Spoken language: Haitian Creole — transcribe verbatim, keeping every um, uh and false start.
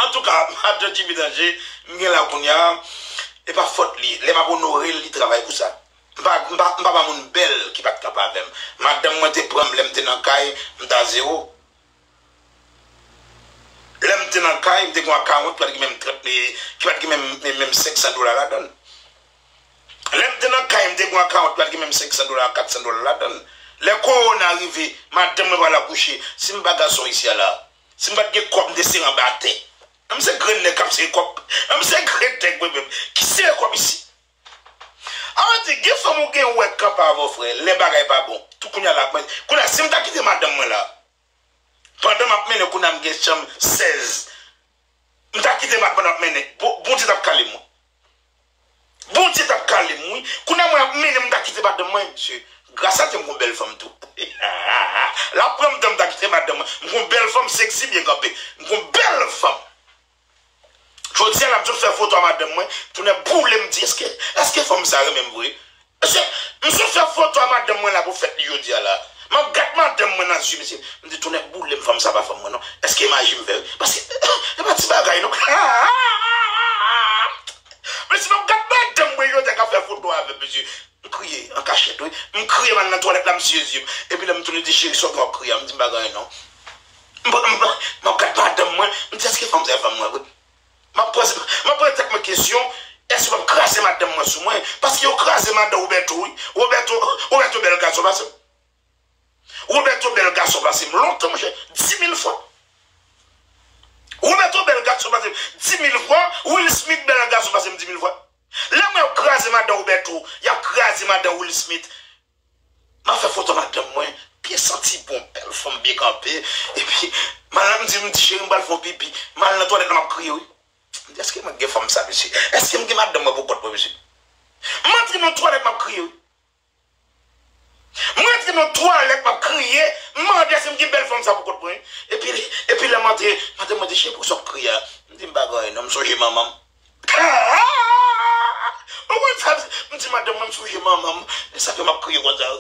Antouka, madan Jimmy Danje, m gen la kounye a, e pa fòt li. Lè m ap onore l, li travay pou sa. M pa, m pa, m pa ba moun bèl ki pa t kanpe avè m. Madanm mwen te pran m lè m te nan kay, m ta zewo. Lè m te nan kay, m te gen yon akawont ki pa t gen menm trant, ki pa t gen menm, menm, menm senk san dola ladan l. Lè m te nan kay, m te gen yon akawont ki pa t gen menm senk san dola, kat san dola ladan l. Lè kowona rive, madanm mwen pral akouche. Si m pa gason isi a la, si m pa t gen kòb, m te sere anba tè. M se grenn nèg k ap sere kòb. M se grenn nèg mwen menm ki sere kòb isi. A vle di, gen fanm ou gen wè k kanpe avè w, frè, lè bagay pa bon. Tou kounye a la, mwen, kounye a, si m ta kite madanm mwen la, pandan m ap mennen, kounye a m gen chanm sèz. M ta kite madanm mwen ap mennen. Bon, Bondye t ap kale m, wi. Bondye t ap kale m, wi. Kounye a mwen ap mennen, m ta kite madanm mwen, mesye. Gras a Dye, m gon bèl fanm tou. L ap pran m tan, m ta kite madanm mwen. M gon bèl fanm, seksi, byen kanpe. M gon bèl fanm. Jodi a la, m sot fè foto a madanm mwen, tounen boule m di, èske, èske fanm sa renmen m vre? Mesye, m sot fè foto a madanm mwen la pou fèt li jodi a la. M ap gad madanm mwen nan zye, mesye. M di, tounen boule m, fanm sa pa fanm mwen, non. Èske maji m fè, wi? Paske, e pa ti bagay, non. Mesye, m ap gad madanm mwen jodi a k ap fè foto avè m, mesye. M kriye an kachèt, wi. M kriye, m al nan twalèt la, m siye zye m. Epi lè m tounen di, cheri, sa w gen w ap kriye a? M di, m pa gen anyen, non. M, m, m, m ap gad madanm mwen, m di, èske fanm sa e fanm mwen vre? M ap poze, m ap poze tèt mwen kesyon, èske yo p ap kraze madanm mwen sou mwen? Paske yo kraze madan Roberto, wi. Roberto, Roberto bèl gason pase m. Roberto bèl gason pase m lontan, monchè, di mil fwa. Roberto bèl gason pase m di mil fwa, Will Smith bèl gason pase m di mil fwa. Lè mwen yo kraze madan Roberto, y ap kraze madan Will Smith. M ap fè foto madanm mwen, byen santi bon, bèl fanm byen kanpe. Epi, m al, m di, m di, cheri, m pral fè yon pipi. M al nan twalèt la, m ap kriye, wi. M di, èske mwen gen fanm sa, mesye? Èske m gen madanm mwen pou kont mwen, mesye? M antre nan twalèt, m ap kriye, wi. M antre nan twalèt, m ap kriye. M mande, èske m gen bèl fanm sa pou kont mwen? Epi, epi lè m antre, madanm mwen di, cheri, poukisa w ap kriye a? M di, m pa gen anyen, non, m sonje manman m. Ou konn sa, m di, madanm mwen, m sonje manman m. E sa fè m ap kriye konsa.